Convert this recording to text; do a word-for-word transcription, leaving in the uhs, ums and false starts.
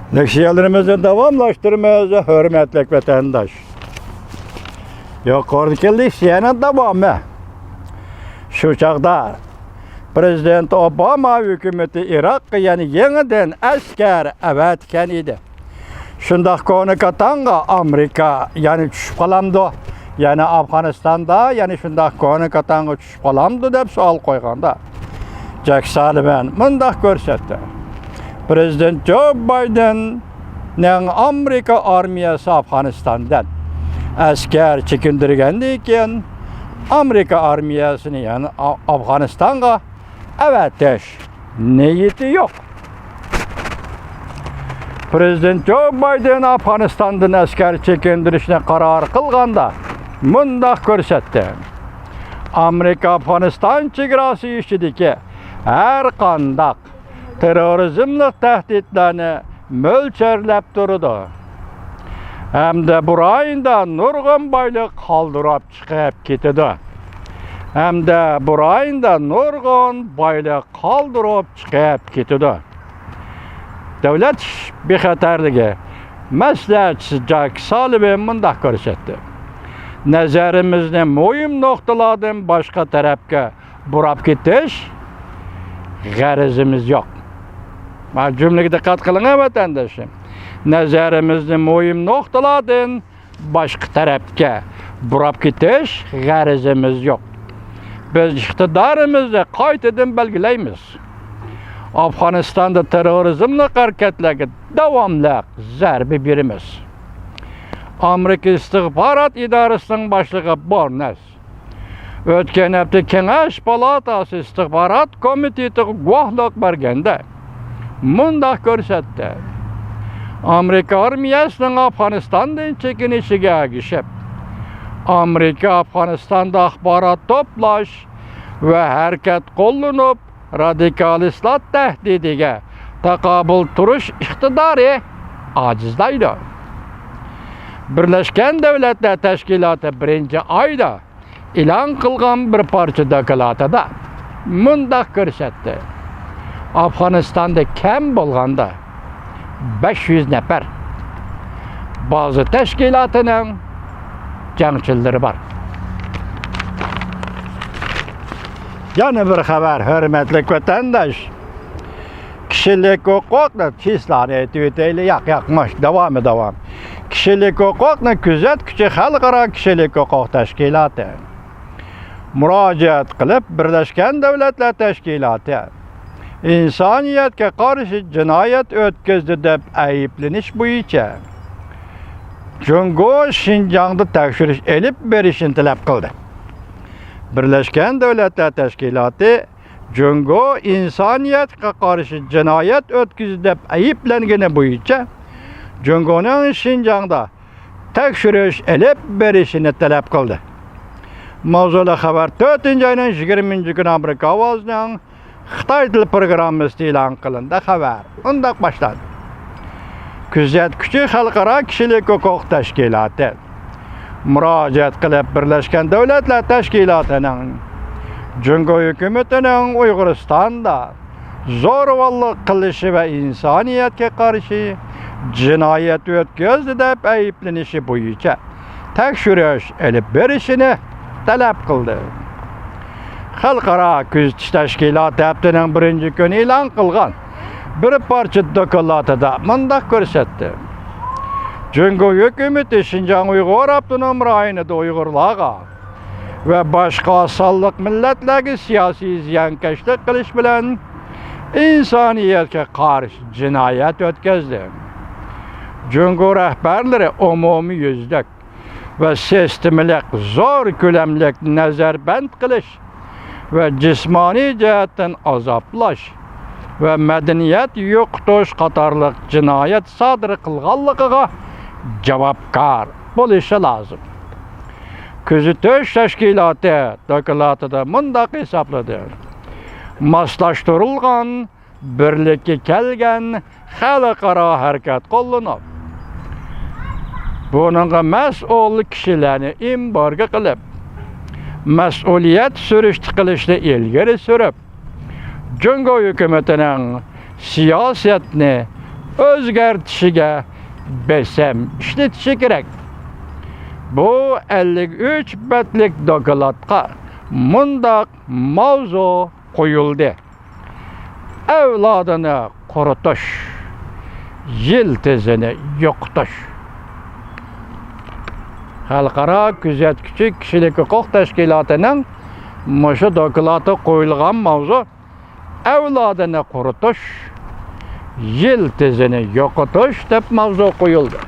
لېكسىيەلىرىمىزنى داۋاملاشتۇرىمىز، ھۆرمەتلىك ۋەتەنداش. يۇقىرىدىكى لېكسىيەنىڭ داۋامى. شۇ چاغدا پىرېزىدېنت ئوباما ھۆكۈمىتى ئىراققا يەنە يېڭىدىن ئەسكەر ئەۋەتكەن ئىدى. شۇنداق كونا كاتانغا ئامېرىكا يەنە چۈشۈپ قالامدۇ؟ يەنە ئافغانىستاندا يەنە شۇنداق كونا كاتانغا چۈشۈپ قالامدۇ دەپ سوئال قويغاندا، جاك سالىۋان مۇنداق كۆرسەتتى. پىرېزىدېنت جو بايدېننىڭ ئامېرىكا ئارمىيەسى ئافغانىستاندىن ئەسكەر چېكىندۈرگەندىن كېيىن، ئامېرىكا ئارمىيەسىنى يەنە ئا-، ئافغانىستانغا ئەۋەتىش نىيىتى يوق. پىرېزىدېنت جو بايدېن ئافغانىستاندىن ئەسكەر چېكىندۈرۈشنى قارار قىلغاندا مۇنداق كۆرسەتتى: ئامېرىكا ئافغانىستان چېگراسى ئىچىدىكى ھەر قانداق تېررورىزملىق تەھدىتلەرنى مۆلچەرلەپ تۇرىدۇ ھەمدە بۇ رايوندا نۇرغۇن بايلىق قالدۇرۇپ چىقىپ كېتىدۇ. ھەمدە بۇ رايوندا نۇرغۇن بايلىق قالدۇرۇپ چىقىپ كېتىدۇ. دۆلەت بىخەتەرلىكى مەسلىھەتچىسى جاك سالىۋان مۇنداق كۆرسەتتى: نەزىرىمىزنى مۇھىم نۇقتىلاردىن باشقا تەرەپكە بۇراپ كېتىش غەرىزىمىز يوق. مانا جۈملىگە دىققەت قىلىڭ، ۋەتەنداشلىرىم. نەزىرىمىزنى مۇھىم نۇقتىلاردىن باشقا تەرەپكە بۇراپ كېتىش غەرىزىمىز يوق. بىز ئىقتىدارىمىزنى قايتىدىن بەلگىلەيمىز. ئافغانىستاندا تېررورىزملىق ھەرىكەتلەرگە داۋاملىق زەربە بېرىمىز. ئامېرىكا ئىستىخبارات ئىدارىسىنىڭ باشلىقى بورنەس ئۆتكەن ھەپتە كېڭەش پالاتاسى ئىستىخبارات كومىتېتىغا گۇۋاھلىق بەرگەندە مۇنداق كۆرسەتتى: ئامېرىكا ئارمىيەسىنىڭ ئافغانىستاندىن چېكىنىشىگە ئەگىشىپ، ئامېرىكا ئافغانىستاندا ئاخبارات توپلاش ۋە ھەرىكەت قوللىنىپ، رادىكالىستلار تەھدىتىگە تاقابىل تۇرۇش ئىقتىدارى ئاجىزلايدۇ. بىرلەشكەن دۆلەتلەر تەشكىلاتى بىرىنچى ئايدا ئېلان قىلغان بىر پارچە دوكلاتىدا مۇنداق كۆرسەتتى: ئافغانىستاندا كەم بولغاندا بەش يۈز نەپەر بازا تەشكىلاتىنىڭ جەڭچىلىرى بار. يەنە بىر خەۋەر، ھۆرمەتلىك ۋەتەنداش. كىشىلىك ھوقۇقنى تېزلا ئېيتىۋېتەيلى، ياق، ياق، ماش، داۋامى داۋام. كىشىلىك ھوقۇقنى كۆزەتكۈچى خەلقئارا كىشىلىك ھوقۇق تەشكىلاتى مۇراجىئەت قىلىپ، بىرلەشكەن دۆلەتلەر تەشكىلاتى ئىنسانىيەتكە قارشى جىنايەت ئۆتكۈزدى دەپ ئەيىبلىنىش بويىچە جۇڭگو شىنجاڭدا تەكشۈرۈش ئېلىپ بېرىشنى تەلەپ قىلدى. بىرلەشكەن دۆلەتلەر تەشكىلاتى جۇڭگو ئىنسانىيەتكە قارشى جىنايەت ئۆتكۈزدى دەپ ئەيىبلەنگىنى بويىچە جۇڭگونىڭ شىنجاڭدا تەكشۈرۈش ئېلىپ بېرىشىنى تەلەپ قىلدى. ماۋزۇلۇق خەۋەر تۆتىنچى ئاينىڭ يىگىرمىنچى كۈنى ئامېرىكا ئاۋازىنىڭ خىتاي تىل پروگراممىسىدا ئېلان قىلىندى. خەۋەر ئۇنداق باشلاندى. كۆزەتكۈچى خەلقئارا كىشىلىك ھوقۇق تەشكىلاتى مۇراجىئەت قىلىپ، بىرلەشكەن دۆلەتلەر تەشكىلاتىنىڭ جۇڭگو ھۆكۈمىتىنىڭ ئۇيغۇرىستاندا زورىۋاللىق قىلىشى ۋە ئىنسانىيەتكە قارشى جىنايەت ئۆتكۈزدى دەپ ئەيىبلىنىشى بويىچە تەكشۈرۈش ئېلىپ بېرىشىنى تەلەپ قىلدى. خەلقئارا كۆزىتىش تەشكىلاتى ھەپتىنىڭ بىرىنچى كۈنى ئېلان قىلغان بىر پارچە دوكلاتىدا مۇنداق كۆرسەتتى: جۇڭگو ھۆكۈمىتى شىنجاڭ ئۇيغۇر ئاپتونوم رايونىدا ئۇيغۇرلارغا ۋە باشقا ئاز سانلىق مىللەتلەرگە سىياسىي زىيانكەشلىك قىلىش بىلەن ئىنسانىيەتكە قارشى جىنايەت ئۆتكۈزدى. جۇڭگو رەھبەرلىرى ئومۇميۈزلۈك ۋە سىستېمىلىق زور كۆلەملىك نەزەربەند قىلىش ۋە جىسمانىي جەھەتتىن ئازابلاش ۋە مەدەنىيەت يوقىتىش قاتارلىق جىنايەت سادىر قىلغانلىقىغا جاۋابكار بولۇشى لازىم. كۆزىتىش تەشكىلاتى دوكلاتىدا مۇنداق ھېسابلىدى: ماسلاشتۇرۇلغان بىرلىككە كەلگەن خەلقئارا ھەرىكەت قوللىنىپ، بۇنىڭغا مەسئۇل كىشىلەرنى ئېمبارگو قىلىپ، مەسئۇلىيەت سۈرۈشتە قىلىشنى ئىلگىرى سۈرۈپ، جۇڭگو ھۆكۈمىتىنىڭ سىياسەتنى ئۆزگەرتىشىگە بېسىم ئىشلىتىشى كېرەك. بۇ ئەللىك ئۈچ بەتلىك دوكلاتقا مۇنداق ماۋزۇ قويۇلدى: ئەۋلادىنى قۇرۇتۇش، يىلتىزىنى يوقىتىش. خەلقئارا كۆزەتكۈچى كىشىلىك ھوقۇق تەشكىلاتىنىڭ مۇشۇ دوكلاتىغا قويۇلغان ماۋزۇ ئەۋلادىنى قۇرۇتۇش، يىلتىزىنى يوقىتىش دەپ ماۋزۇ قويۇلدى.